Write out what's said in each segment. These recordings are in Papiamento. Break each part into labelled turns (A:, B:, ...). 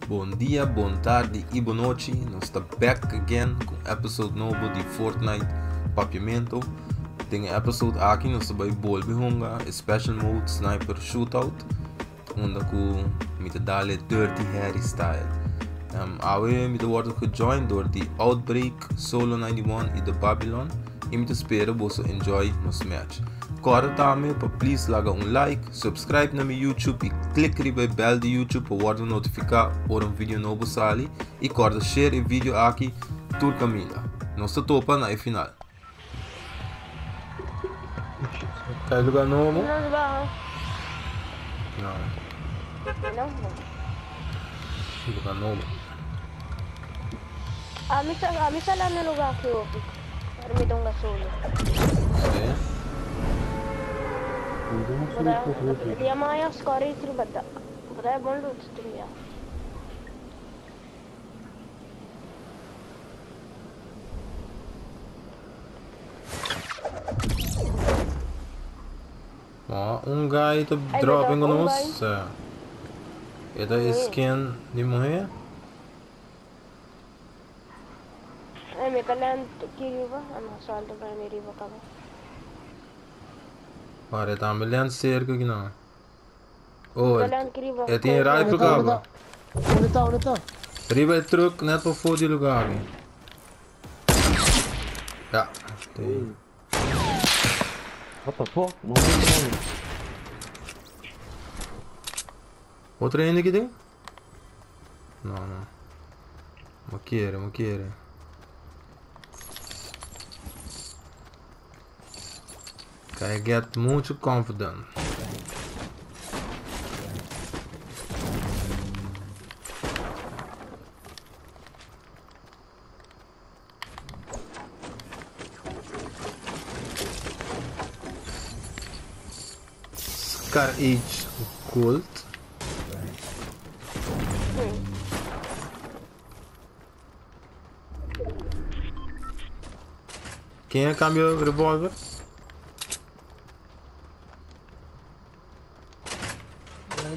A: Bon dia, bon tardi y bon nochi. Nos ta back again cu episode nobo di Fortnite Papiamento. Den e episode aki nos ta bay bolbe hunga e special mode Sniper Shootout. Unda cu mi ta dale Dirty Harry style. Awe mi ta wordo gejoin door di Outbreak, Solo 91 y The Babylon. Y mi ta spera boso enjoy nos match. Corda tambe pa please laga un like, subscribe na mi YouTube y click riba e bell di YouTube pa wordo notifica ora un video nobo sali. Y corda share e video aki tur caminda. Nos ta topa na e final. Ta e lugar nobo?
B: Nos baha.
A: No.
B: No.
A: Lugar nobo.
B: Ami sa ami sa lang na lugar aki hopi. Pero mi donga solo.
A: Si.
B: Boda dia maya score tribata. Boda bon loot tumia.
A: Oh, un guy ta dropping con nos. E ta skin di mujer.
B: Ay, mi ta land ki riba. Ano, salto pa mi riba kaba.
A: Pare tambe land cerca ki no. Oh, e tin rifle caba.
C: Onde ta? Onde ta?
A: Riba e truck net pa for di lugar aki. Ja. Tem.
D: What the fuck? No me
A: Otro hende aki den? No, no. Mo kiere, mo kiere. I get mucho confident. Scar H Gold. Ken a cambio revolver?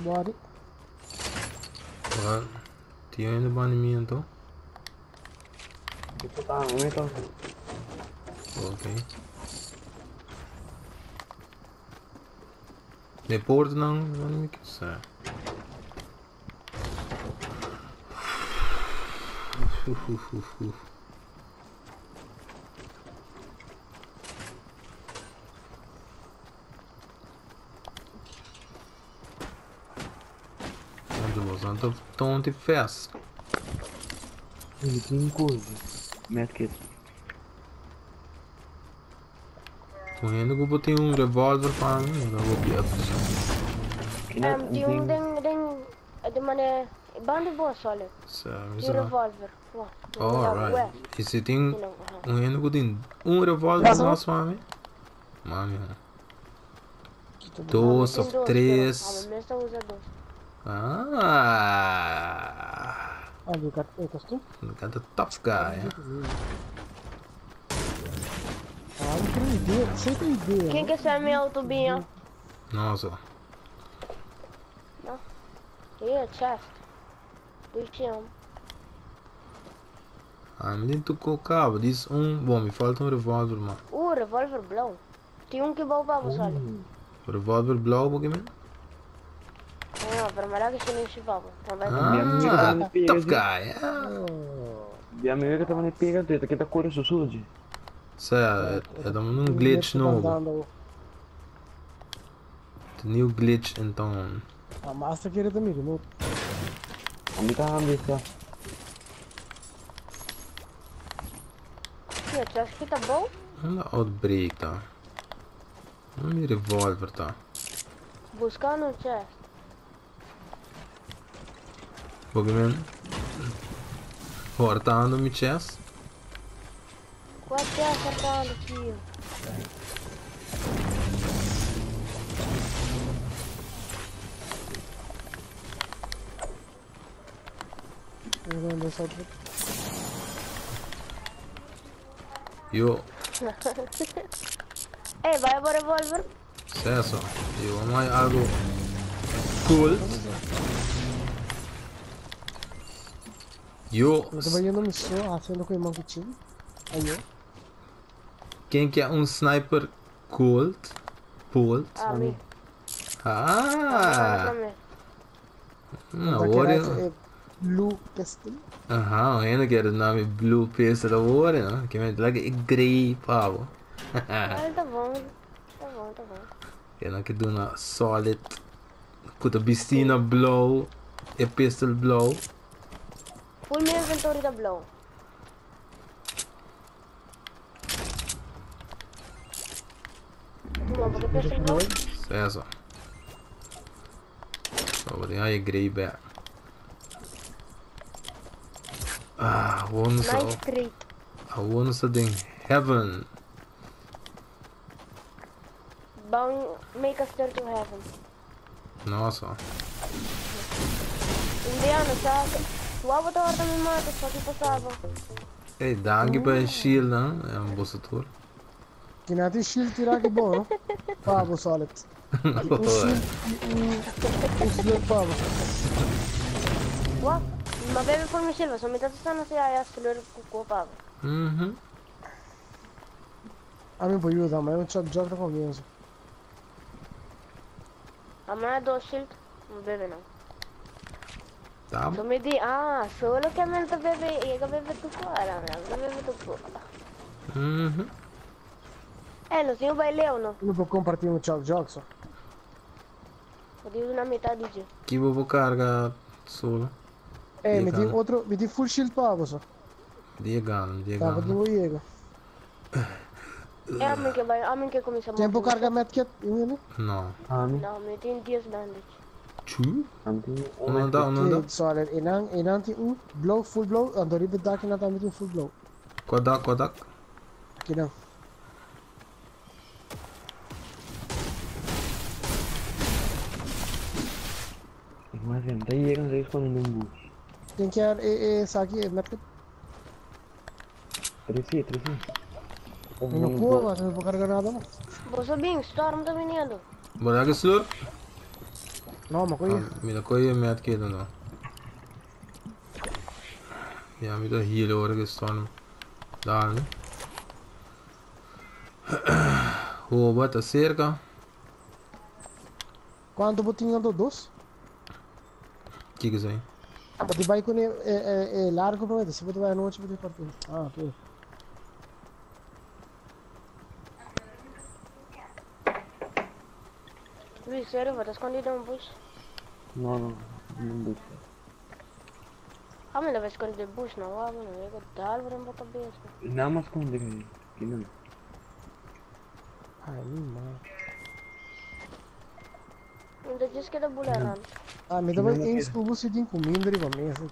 C: Nobody.
A: Well, tiene de banimiento. Ok. De porta não, não me quiser. Onde você anda tonto e fast.
D: Tem coisa. Medkit.
A: Correndo que eu botei um revólver para mim, eu vou piar.
B: Tem um den den de mané bando boa solid.
A: Sabe,
B: Um revólver.
A: Alright. E se tem um endo que tem um revólver nosso, mami? Mami. Dois of três. Ah.
C: Ah, you got a custom?
A: You got the tough guy.
C: Ah, não tem ideia, você tem ideia.
B: Quem quer ser minha autobinha?
A: Nossa.
B: Não. Yeah, chest. Deixa.
A: Ah, me tocou cabo. Diz um. Bom, me falta um revólver, mano.
B: Revólver blauw. Tem um que bom para você.
A: Revólver blauw, porque mesmo?
B: Não, pero que se não se babo.
A: Ah, tough guy.
D: Minha amiga que tava na pega, que tá cor sussude.
A: Sério, é um glitch novo. The new glitch então.
C: A massa queria também, remote.
D: A mim tá ambista.
B: Você acha que tá bom?
A: Anda outbreak tá. Não revólver tá.
B: Buscando um chest.
A: Bogman. Cortando mi chest.
B: Qual chest cortando aqui?
A: Yo.
B: Ei, vai por revólver.
A: Certo. Eu vamos aí algo cool. Yo.
C: Mi ta bayendo mi so haciendo cu e man cuchillo. Ayo.
A: Ken ke un sniper gold? Bolt?
B: Ami.
A: Ah.
C: Awor e blue pistol.
A: Aha, hende kier duna mi blue pistol awor, no? Ke mi laga e grey pa bo.
B: Ta bon, ta bon, ta bon.
A: Ke no ke duna solid ku ta bisti na blauw, e pistol blauw.
B: Full mi inventory ta blauw. Tuma, porque pistol blauw?
A: Eso. So, bo tin haña grey back. Ah, awor nos ta,
B: Nice treat.
A: awor nos ta den heaven.
B: Ban make us turn to heaven.
A: No, so.
B: Indiano, sa Wou ta horta mi mata, so ki pasaba.
A: Hey, danki pa e shield, hein? É um boso tur.
C: Kina tin shield tira ki bon, no? Pa bo solid. Un shield y un slurp pa bo.
B: Wou, ma bebe for mi shield, so mi ta sana si haya slurp ku ko pa bo.
C: Ami por yuda, ma un chop jog ta comienzo.
B: Ama dos shield, ma bebe no.
A: Tá.
B: So mi di, ah, solo ke men ta bebe, yega bebe tu ko, ala, ala, bebe tu ko. Eh, no sigo baileo, no.
C: No por compartir un chop jog, so.
B: Bo di una mitad di dje.
A: Ki bo por carga solo?
C: Eh, mi tin
A: Yega.
C: otro, mi tin full shield pa bo, so.
A: Di gana, di
C: Ta,
A: gana.
C: bo yega.
B: Eh, ami ke bai, ami ke comienza
C: Ken por carga medkit, Emilio?
A: No.
D: Ami.
B: No, mi tin 10 bandage.
A: Chu?
D: Ami tin un
A: Uno da, uno da.
C: Okay, solid. Enan, enan tin un blow, full blow, anto riba dak enan tambe tin full blow.
A: Kua dak, kua dak?
C: Kinan.
D: Mas em, ta yega nos esconde den bush.
C: Ken kier e e saki e medkit?
D: Trece, trece.
C: Mi no por, mas mi por carga nada mas.
B: Boso bin, storm ta viniendo.
A: Bo da ki slurp?
C: No, ma koe.
A: Mi ta koe e medkit no. Ja, mi ta heal ora ki storm dal mi. Hoba ta cerca.
C: Cuanto bo tin anto? Dos?
A: Kiko esei?
C: Bo tin bai con e e largo prome, si bo ta bai anochi bo tin parti. Ah, ok.
B: Luis, serio, bo ta scondi den un bush?
D: No, no, den bush.
B: Ame lo bai scondi den bush no, wou, no yega dal bo den bo cabeza.
D: Nada mas scondi kinan.
C: Ay, mi ma.
B: Mi ta djis keda bula rand.
C: Ah, mi ta bai eens ku bo si tin kuminda riba mesa.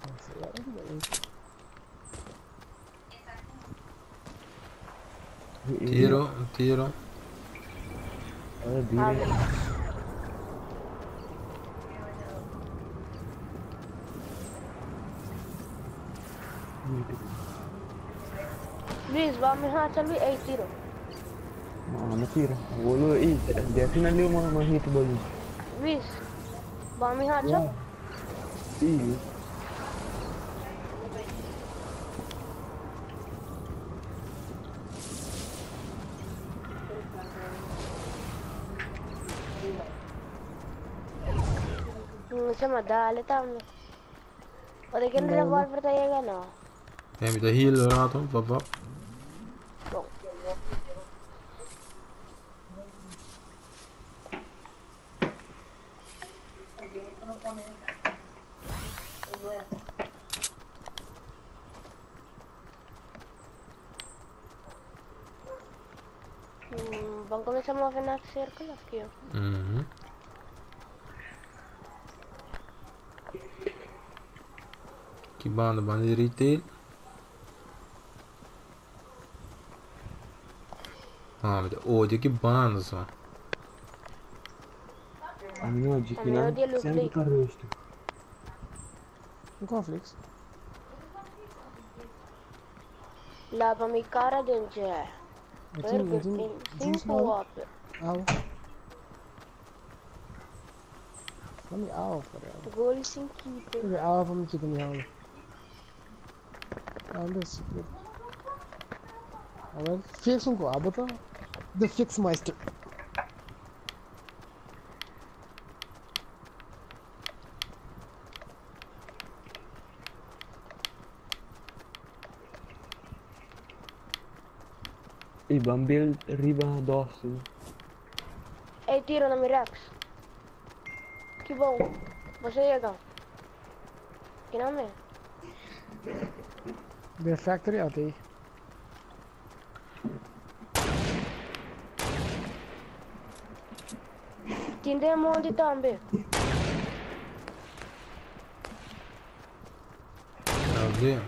A: Tiro, tiro.
B: Luis, ba mi hacha Luis, ey tiro.
D: No, no tiro. Boludo, y de al final digo más más hit boludo.
B: Luis, ba mi hacha?
D: Sí.
B: Se ma dale tambe. O de ken revolver ta yega no.
A: Eh, mi ta heal rato, vap vap.
B: Bon. Ban comienza a mover na círculo aqui.
A: Mhm. Ki banda, banda di retail. Ah, mi ta odia ki banda so.
D: Ami no, di
B: Ami odia
D: final
B: loot
D: sempre
B: lake.
D: ta rosto.
C: Un cornflakes.
B: Lava mi cara den dje.
C: Mi tin, mi
B: Burger
C: tin
B: King,
C: juice
B: 5
C: nada.
B: water.
C: Awa. Dame awa, por
B: Gol sin keeper.
C: Awa pa mi kita mi handen. Ande secret. A ver, fix un ko abota. The Fixmeister.
D: E ban build riba Dawson.
B: Ey, tiro na mi Rex. Ki bon. Bo sa yega. Ki nan me?
C: Den factory ate.
B: Tin den mondi tambe.
A: Grave.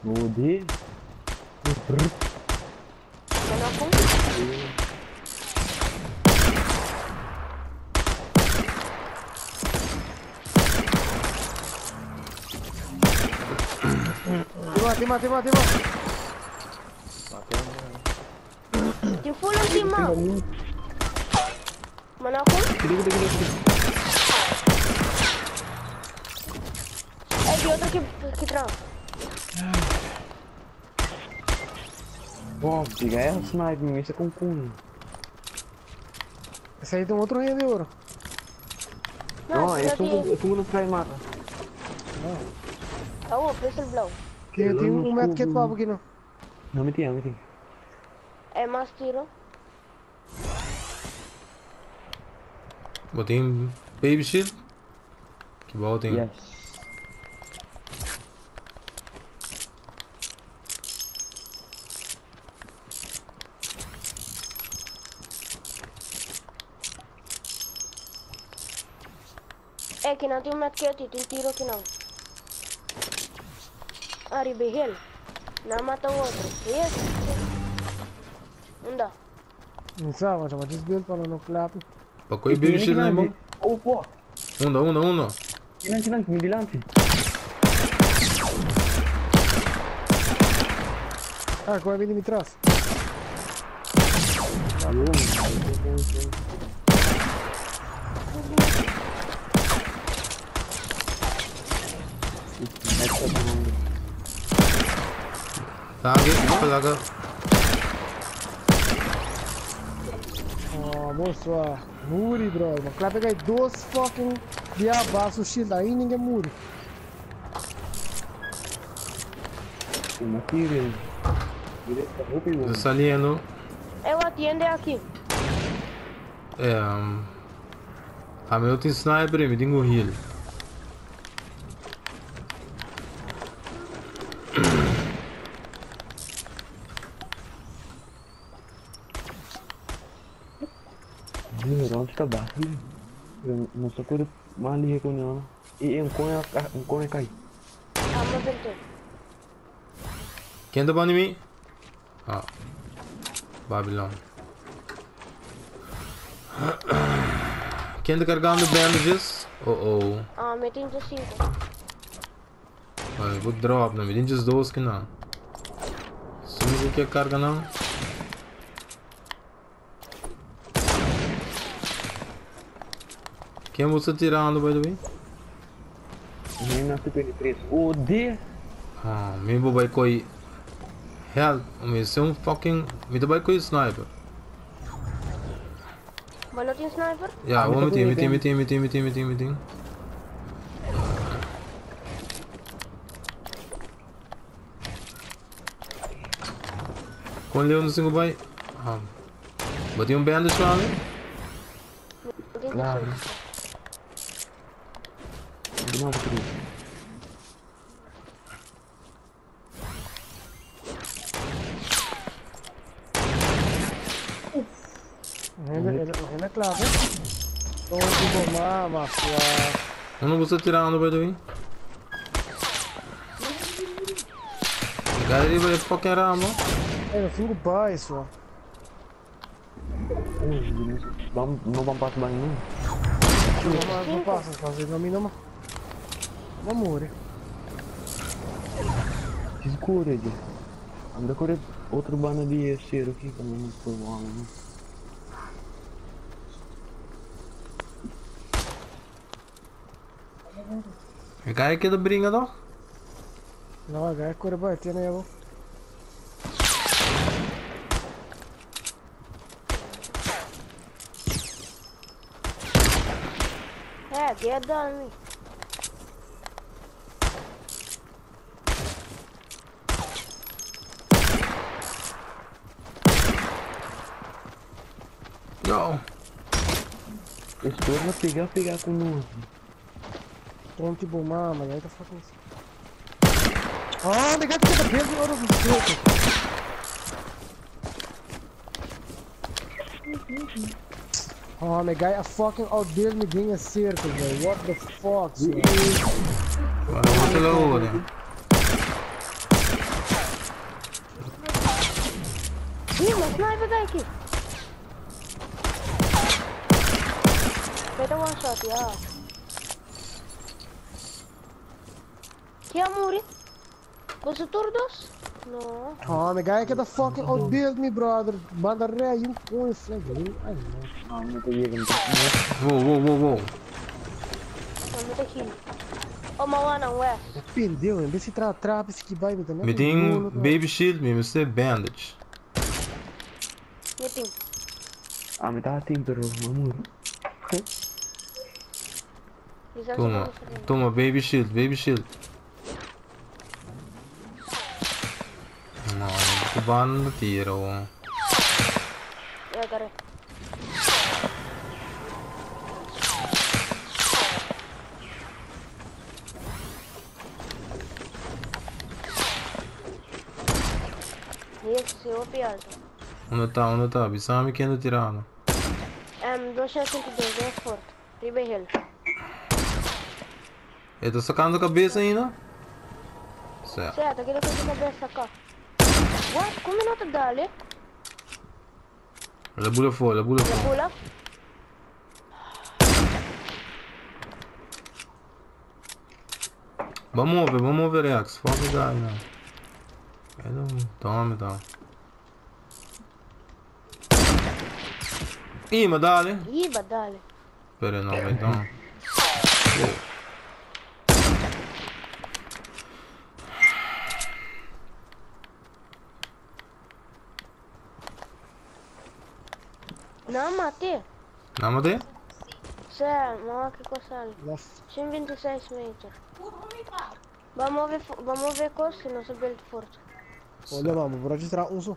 D: Modi.
B: Mano ku?
C: Tima, tima, tima, tima.
B: Tin full un team man. Mano ku?
D: Kidi kidi kidi kidi.
B: Ey, di otro ki ki tras.
D: Wow, diga é snipe, mi mester con kun.
C: Esey ta un otro hende ora.
D: No, es un es un no try mata.
B: Awo, pistol blauw.
C: Tin tin un medkit pa bo kino.
D: No mi tin, mi tin.
B: E mas tiro.
A: Bo tin baby shield? Ki bo tin?
D: Yes.
B: E ki nan tin un medkit y tin tiro ki nan. Ariba e hill. Nan mata otro. Yes. Unda?
C: Mi sa, ma chama just build pa lo no klapi.
A: Pa koe baby shield na bo?
D: Oh, fuck.
A: Unda, unda, unda?
D: Kinan, kinan, mi dilanti.
C: Ah, koe bini mi tras.
A: Lagi, palaga.
C: Oh, bonsoir. Muri, bro. Ma klape kay dos fucking dia baso shield. Aí ninguém muri.
D: Uma tira.
A: Tô saliendo.
B: Eu atiende aqui.
A: É, a meu tem sniper e me tem um heal.
D: Rond ta bajo. Pero no se acuerda más lige con no. Y en coña en coña cai.
B: Vamos ver.
A: Quem tá bom em mim? Ah. Babylon. Quem tá carregando bandages? Oh oh.
B: Ah, me tem 5.
A: Olha, vou drop, não me tem 2 que não. Só que carga não. Quem você tirando, by the way?
D: Nem na 53. O D.
A: Ah, me vou vai coi. Help, me é um fucking. Me vai coi sniper.
B: Mas não tem sniper?
A: Ja, vou meter, meter, meter, meter, meter, meter, meter. Com Leon no single vai. Ah. Botei um bandage pra mim?
D: Claro. De novo, querido.
C: Ainda clave. Todo mama,
A: Eu não vou estar tirando, by the way. Cara, ele vai fucking ramo.
C: É, eu fico baixo.
D: Vamos, não vamos passar banho não.
C: Não, não passa, fazer não me não. Vamos morrer.
D: Descura, de. Anda correr outro bando de cheiro aqui também não foi mal, né?
A: Kijk je de bringen toch?
C: No, guy, corre vai, tiene abo.
B: Eh, get down me.
A: No.
D: Estou a pegar, pegar com nós.
C: Tronco tipo mama, guy, tá fucking. Ah, my God, get the building out of the circle. Oh, my guy, I fucking outbuild me being a circle, bro. What the fuck, man?
A: Guarda, lavoro.
B: Ih, ma sniper dai aqui. Aspetta one shot, ja. Chi ha muri? Cosa turdos? No.
C: Oh, my guy, get the fucking outbuild me, brother. Manda re, you coin flag. I know.
D: Ah, não tô chegando.
A: Wow, wow, wow, wow.
B: Non mi heal. Oh, ma one on west.
C: Perdeu, em vez de tra trap esse que vai me também.
A: Mi tem baby shield, mi mester bandage.
B: Mi team.
D: Ah, me tava tempo, amor.
A: Toma, toma baby shield, baby shield. No, che vanno tiro.
B: Agarré. Yes, hopi alto.
A: Onde tá, onde tá? Bisami che ando tirando.
B: 252, é forte. Riba hill.
A: Eu tô sacando a cabeça ainda? Certo.
B: Certo, aquilo que eu cabeça cá. What? Come non te dale?
A: La bula fuori, la bula
B: La
A: fuori.
B: bula?
A: Vamos ver, vamos ver, Rex. Fuck guy, não. Toma, toma. Ih, ma dale.
B: Ih, ma dale.
A: Pera, não, vai então.
B: No, mate.
A: Não, mate?
B: Sì, ma che cosa? 126 metri. Vamos ver, vamos ver cosa, non so build forte.
C: Olha, vamos, vou registrar um só.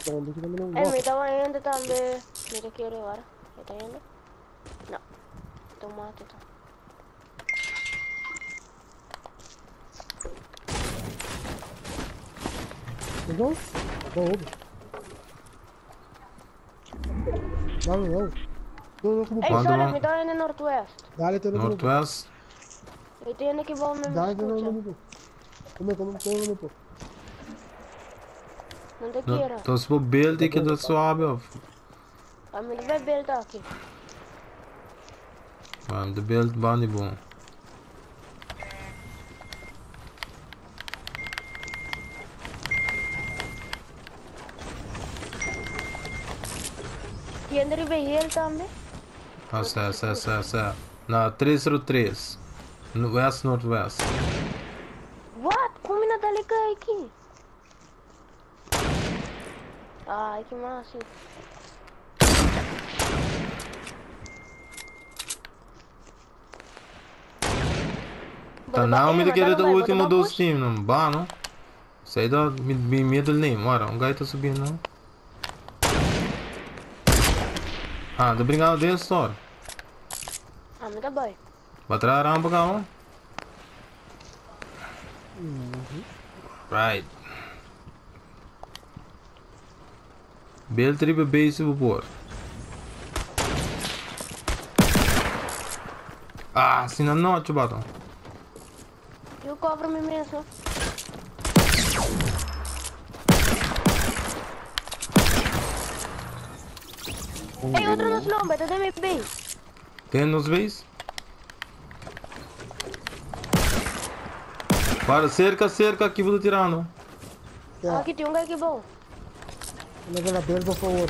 C: Então, aqui também não
B: Eh, mi stava indo também. Mi te quiero agora. Mi sta indo? No. Tomate.
C: Então? Vamos. Vamos, vamos. Tô como
B: Ehi,
A: Quando
B: sorry,
A: va-
B: mi sto indo nord-west.
C: Dale, tô no
A: Northwest.
B: Mi tiene che vamos me
C: Dale, tô no
B: escucha.
C: grupo. Come, come, come, grupo.
B: Non te quiero.
A: Então se for build que dá suave, ó.
B: A mi deve build aqui.
A: Mano, de build bom e bom.
B: Tiene riba hill também?
A: Ah, certo, certo, certo, certo. Na 303. No West Northwest.
B: What? Come na dale aqui? Ai, que massa.
A: Tá na me querer do último dos times, não ba, não? Sei da mi mi middle name, ora, um guy tá subindo, não? Ah, tô brincando dentro, só.
B: Ah, me dá bem.
A: Vai trás a rampa, calma. Right. Build triple base vou pôr. Ah, se não não, te batam.
B: Eu cobro me mesmo. Ei, outro nos lomba, tá dentro base.
A: Tem nos base? Para, cerca, cerca, aqui vou tirando.
C: Yeah.
B: Aqui tem um guy que bom.
C: Não vou na build, por favor.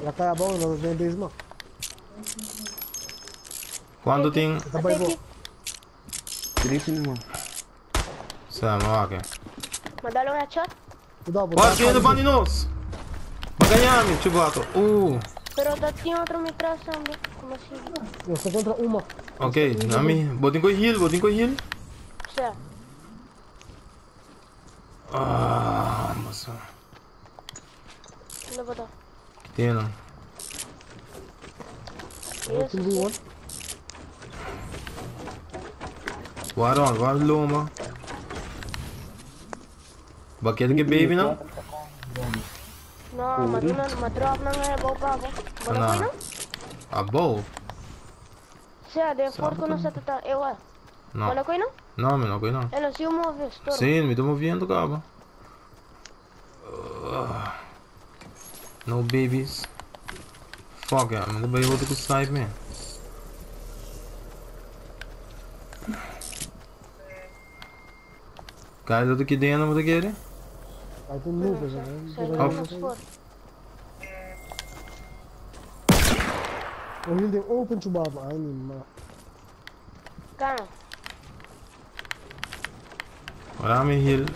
C: Ela cai a bola, não vem base, mano.
A: Quando tem.
C: Tá bem, bom.
D: Três, irmão.
A: Sa, ma wak.
B: Ma dale un headshot.
C: Cuidado,
A: Wak, viene bandi nos. Baganhami, chubato.
B: Pero tá tem outro me traz também. Como assim?
C: Nos ta contra uma.
A: Ok, nami, botin ko heal, botin ko heal.
B: Sa.
A: Ah, moça.
B: Não vou dar.
A: Tem não.
B: Isso.
C: 2v1.
A: Waron, war loma. Bakit que baby não?
B: Não, mas não, mas drop não é bom papo. Bora
A: Não.
B: foi não?
A: A bow?
B: Sa, de forte não se tá. Eu é.
A: Não.
B: Bora foi não?
A: Não, me não coi não.
B: Ela se move, estou.
A: Sim, me tô movendo, cabo. No babies. Fuck yeah, I'm gonna be able to snipe me. Cai do que dentro, não querer?
C: Aí tem nuvens, né?
B: Sa, não for.
C: O heal den open chubaba. Ai, ni ma.
B: Cara,
A: Ora me heal.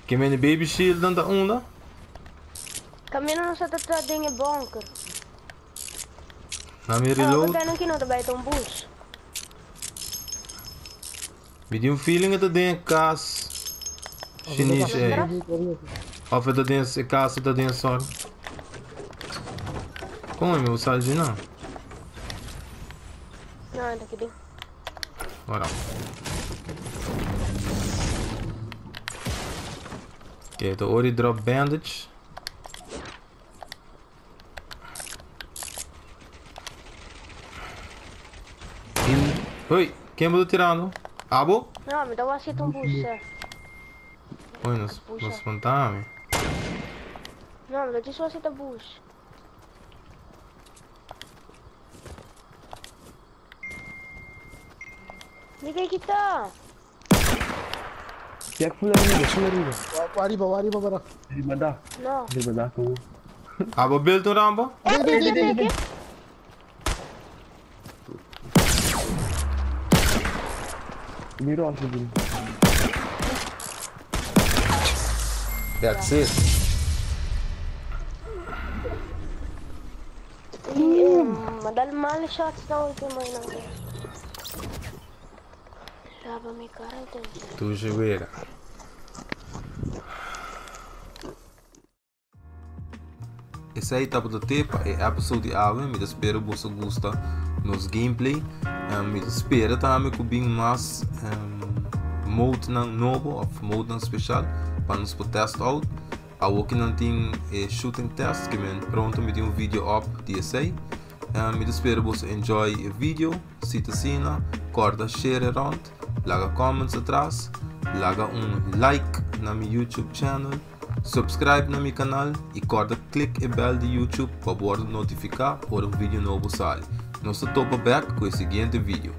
A: Que many baby shield dan da onda?
B: caminho não se tá dentro bunker.
A: Na me
B: Ah,
A: reload.
B: porque não que não tá um bus.
A: Me deu um feeling que dentro casa. Chinês, é. Of het dentro casa tá dentro só. Como é meu saldo não?
B: Não, tá aqui dentro.
A: Bora. Ok, de ori drop bandage. Oi, quem botou tirando? Abo?
B: Não, me dá um aceito um bus, é.
A: Oi, nos espantame.
B: Não, me dá só aceita bus. Liga aqui tá.
D: Jack, full arriba, full arriba.
C: Arriba, arriba, para.
D: Arriba dá.
B: Não.
D: Arriba dá, com.
A: Abo build um rambo?
B: Aqui, aqui, aqui, aqui.
D: Miro alto, Bruno.
A: That's it.
B: Ma dá mal shots na última aí não. Lava mi cara então.
A: Tu jogueira. Esse aí tá do tempo, é episode de água, me espero que você gosta nos gameplay. Me espero também que bem mais mode não novo ou mode não especial para nos test out. A que não tem shooting test que me pronto me tem um vídeo up de aí. Me espero que você enjoy o vídeo, se te assina, corta share around, laga comments atrás, laga um like na meu YouTube channel. Subscribe no meu canal e corta clique e bell de YouTube para poder notificar quando um vídeo novo sai. Nós topa back com o seguinte vídeo.